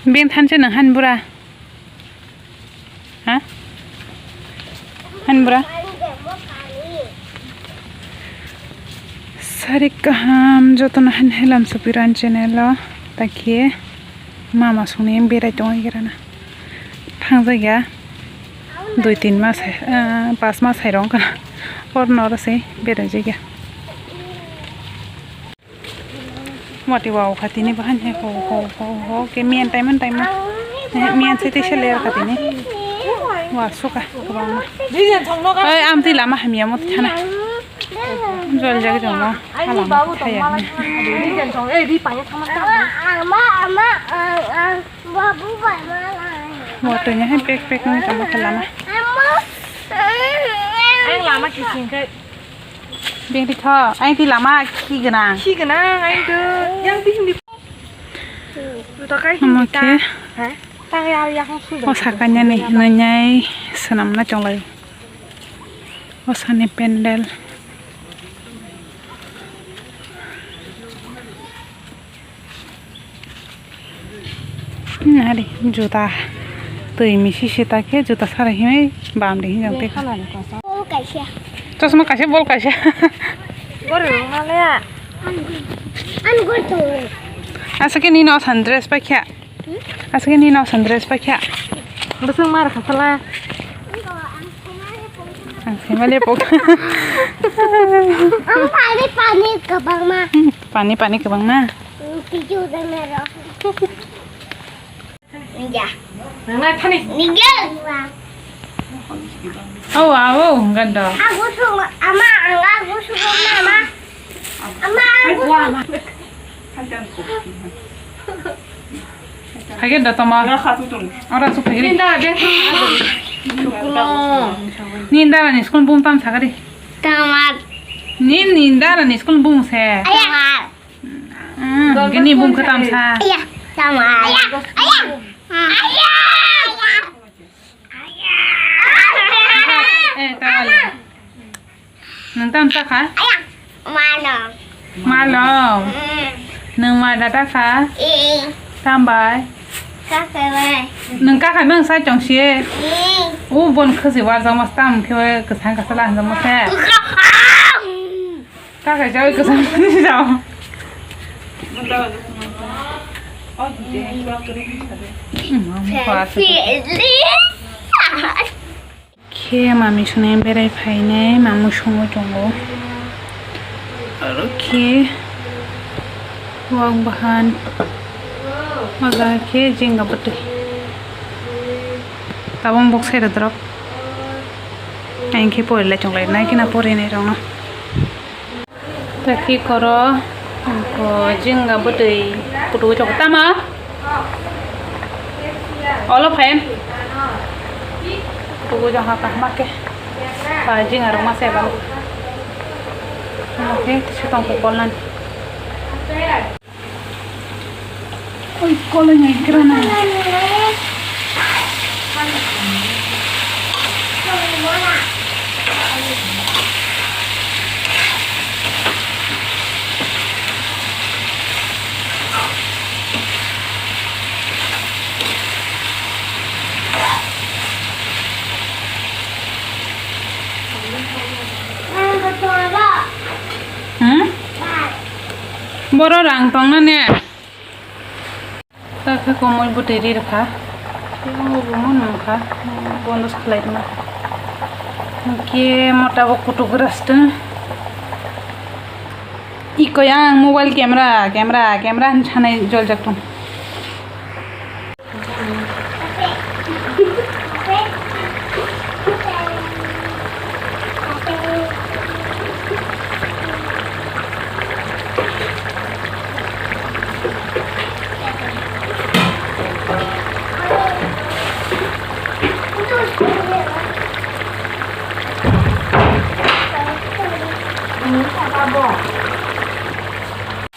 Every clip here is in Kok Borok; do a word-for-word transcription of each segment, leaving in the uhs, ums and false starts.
Beng thanse nang han bura. Ha? Han bura. Sarik kaham jotono han helam supiran channel o. Takhe mama songni berai tongwi gerana. Thangjak ya. Dui tin mas hai, ah, pas mas hai rong kana. Or noro se berai jagya. Mati wow kha tini bahan he ho ho ho ho ke miyan taiman taiman. Eh, miyan sete se ler kha tini. Wa suka kwbangma. Oi, amtwi lama hamya mot khana. Jol jagi jong mo. Ani babu tong malai. Ama, ama, ang, ang, babu bai malai. Wa tanya he pek pek ni tamo khe lama. Ang lama kising khe. Beng di tho, ang di lama khi gwnang. Khi gwnang, ang do. Yang di hindi. Duta kai hindi ta. Ha? Ta ya ya hong su. O sakanya ni nanyai senam na chonglai. O sani pendel. Nari juta twi misi sita khe juta sara himai bam de hinjang tei. Bol kaisa. Chosma kaisa bol kaisa. Gori rong na le. An gori to. Asa khe nini o san dress paikha. Asa khe nini o san dress paikha. Bwswng mar kha sala. Ang saimanle pok. Ang pani pani kwbangma. Pani pani kwbangma. Tiju dana ro. Ninja. Nang thani. Ninja. Oh wow, ganda. Aku suka ama, aku suka mama. Ama, aku suka. Phaigen da tama. Ora su phaigen. Ninda de. Ninda ni school bum tam sagari. Tama. Ni ninda ni school bum se. Aya. Gini bum khe tam sa. Aya. Tama. Aya. Aya. Aya. Eh, tawali. Nung tam ta kha? Malo. Malo. Mm. Nung ma da ta kha? Eh. Tam bai. Ka kha bai. Nung ka kha nung sai chong si. Eh. U bon khasi war jama tam khe kwsang ka sala jama se. Ka kha jai kwsang jama. Khe mami songni berai phainai, mamu songwi tongo. Aro khe wak bahan, o jaga khe jinga bwtwi. Tabuk bok sai rw drop. Ang khe pori lai chonglai nai khe na porinai rokno. Taki koro, ko jinga bwtwi kutu kutu tama. Olo phayan. Kutu kutu ha kahma khe. Pa jinga rok ma se ba. Oke, tisi tong ko kolnan. Oi, kolai nai kira nai. Hmm? Boro rang tongna ne? Ta khe komoi bwtwi ri rwkha. Tei o room-o nungkha. Bondo se khlai rwma. Hwnkhe mota bo kutuk rastwng. Iko yang mobile camera, camera, camera hinwi sanai joljak tong.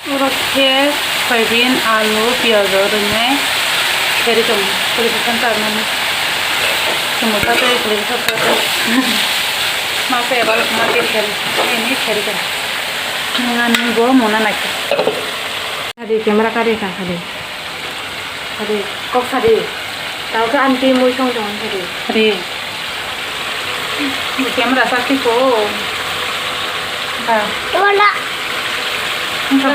Oro khe soybean, alu, piyaj rwnai kheri tong, kheri bwsang charnani. Chwngno ta tei kheri bwsang ta tei. Ma khe eba ma khe kheri, ini kheri tong. Nangani bo mona naikhe. Kari camera kari ka kari. Sadi, kok sadi. Tao khe aunty mui song tong sadi. Sadi. Camera sakti ko. Ha. Wala. Wala.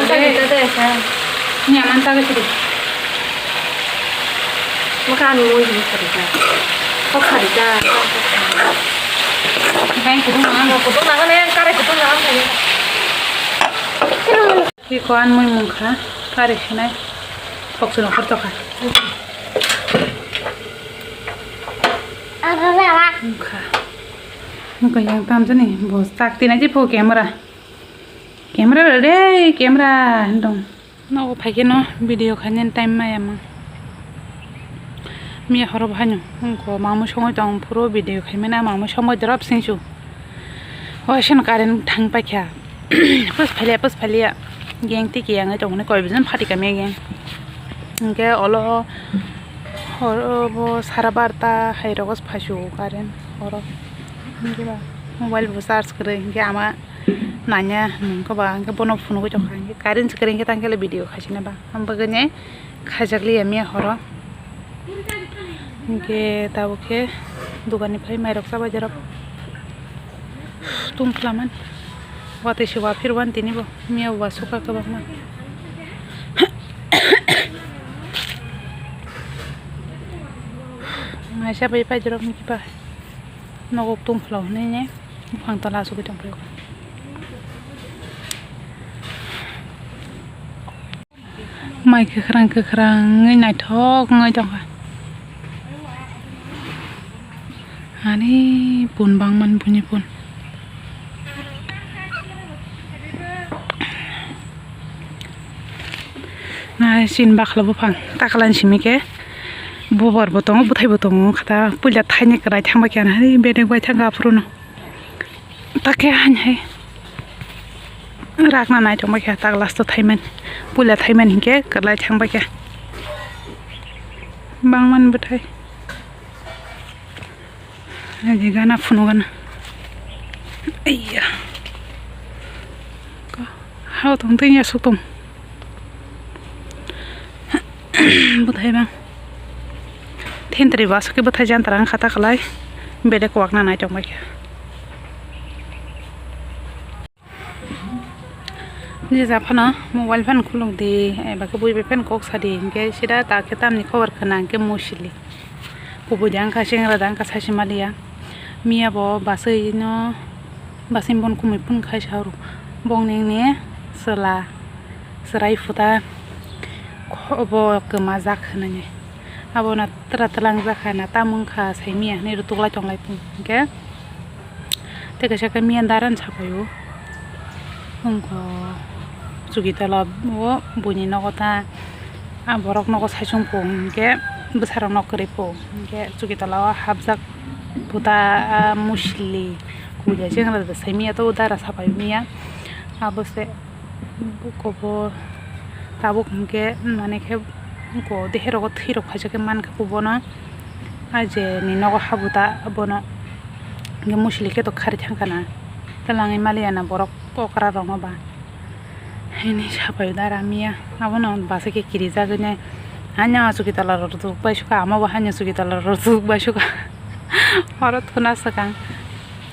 Ni aman sa ke sadi. Maka ani mui song sadi ka. Kok sadi ka. Kain kutung na. Kutung na ne kare kutung na. Iko an mui mungkha, kari khinai, kokchwlwng khortokha. Wngkha. Wngkha yang tamjani, bo chak tinai je pho camera. Camera re, camera, hindong. Nogo phaikhe no video khainani time maya mang. Miya horo bo haino wngkha, mamui songwi tong phuru video khaimani, mamui songwi drop singsu. Oisin current thang paikha. Pus phalia, pus phalia. Geng tiki yang tong ni koi bijin phati kamya geng. Hingke olo horo bo sara barta hai rogo phaisu current horo. Hingke ba mobile bo charge kwrwi hingke ama nanya nungkha ba hingke bono phunugwi tongkha hingke current kwrwi hingke tangkhe video khaisina ba. Ang bagwi khaijak liya miya horo. Hingke tabuk khe dogan ni phai mairok chabai jarok. Tum khlaman. Watwi se waphir wan tini bo. Miya bo wasukha kwbangma. Maisa bai pai jarok ni kiba. Nogo tum khlau hinui ne. Buphang tola asugwi tongphio. Mai kwkhwrang kwkhwrang wngwi naithok wngwi tongkha. Ani pun bangmani buini pun. Nai chini bakla buphang taklani simi khe bubar bo tongo, bwthai bo tongo, kha ta puila thaini kwrai thang bai khe ani hai bedek bai thang aphuru no. Take han hai rakna nai tongbai kha, tak last o thaiman, puila thaiman hinkhe kwlai thangbai kha. Bangman bwthai. Aji gana phunu gana. Aiya. Hao tong tei ya suk tong. Bwthai bang. Thentwrwi bo aswk khe bwthai jantra wngkha ta kwlai. Bedek kwak na nai tongbai kha. Nini ja phano mobile phano khuluk di, eba khe bui bai phano kok sa di, hinkhe sida ta khe tamni khobor khna hinkhe musili. Kubui da wngkha, sengra da wngkha, saisi maliya. Miya bo basui no, basui bon kumui phun khai sa rw. Bongni ni chwla, chwrai phuta, kho-, bo kwma jak hinui. Abono tra tlang jak kha na, tamo wngkha sai miya hinui rw tuklai tonglai phung hinkhe. Tei kaisa khe miya daran sapai o. Wngkha chukitala o buini nogo ta, a borok nogo saichung pung hinkhe bwsarok nok kwrwi pung hinkhe chukitala o hapjak puta, a musli kuya chengra da sai miya to dara sapai miya abo se. Buko bo tabuk hinkhe mane khe buko dehe rogo thwi rok khaisa khe mankha bono. A je ni nogo habuta bono hinkhe musli khe to khari thangkha na, twlangwi maliya na borok okra rok no ba. Hini sapai da ramiya abono basa khe kirijagwi nai. Hanya chukitala rok rwtuk bai sukha, amo bo hanya chukitala rok rwtuk bai sukha. Oro thuna swkang.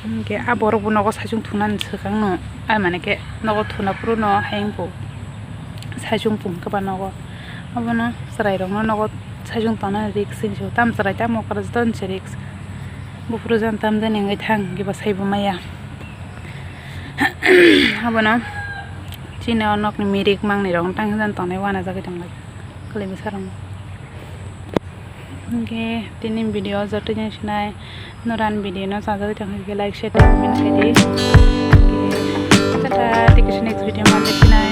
Hinkhe a borok bo nogo saichung thunani swkang no, ai mane khe nogo thuna phuru no hayung bo saichung pung khe ba nogo. Abono chwrai rok no nogo saichung tongna risk hinwi se, tam chwrai tam okra joto ni se risk. Buphuru jan tam jani wngwi thang hinkhe ba sai bo maya. Abono chini o nokni mirik mangni rok tang jan tongnai uanajagwi tonglai kwlwi bwsarok no. Hinkhe tini video o joto jani sinai. Noran video no chajagwi tongkha khe like, share, comment khai di. Tata, tei kisa next video ma tei sinai.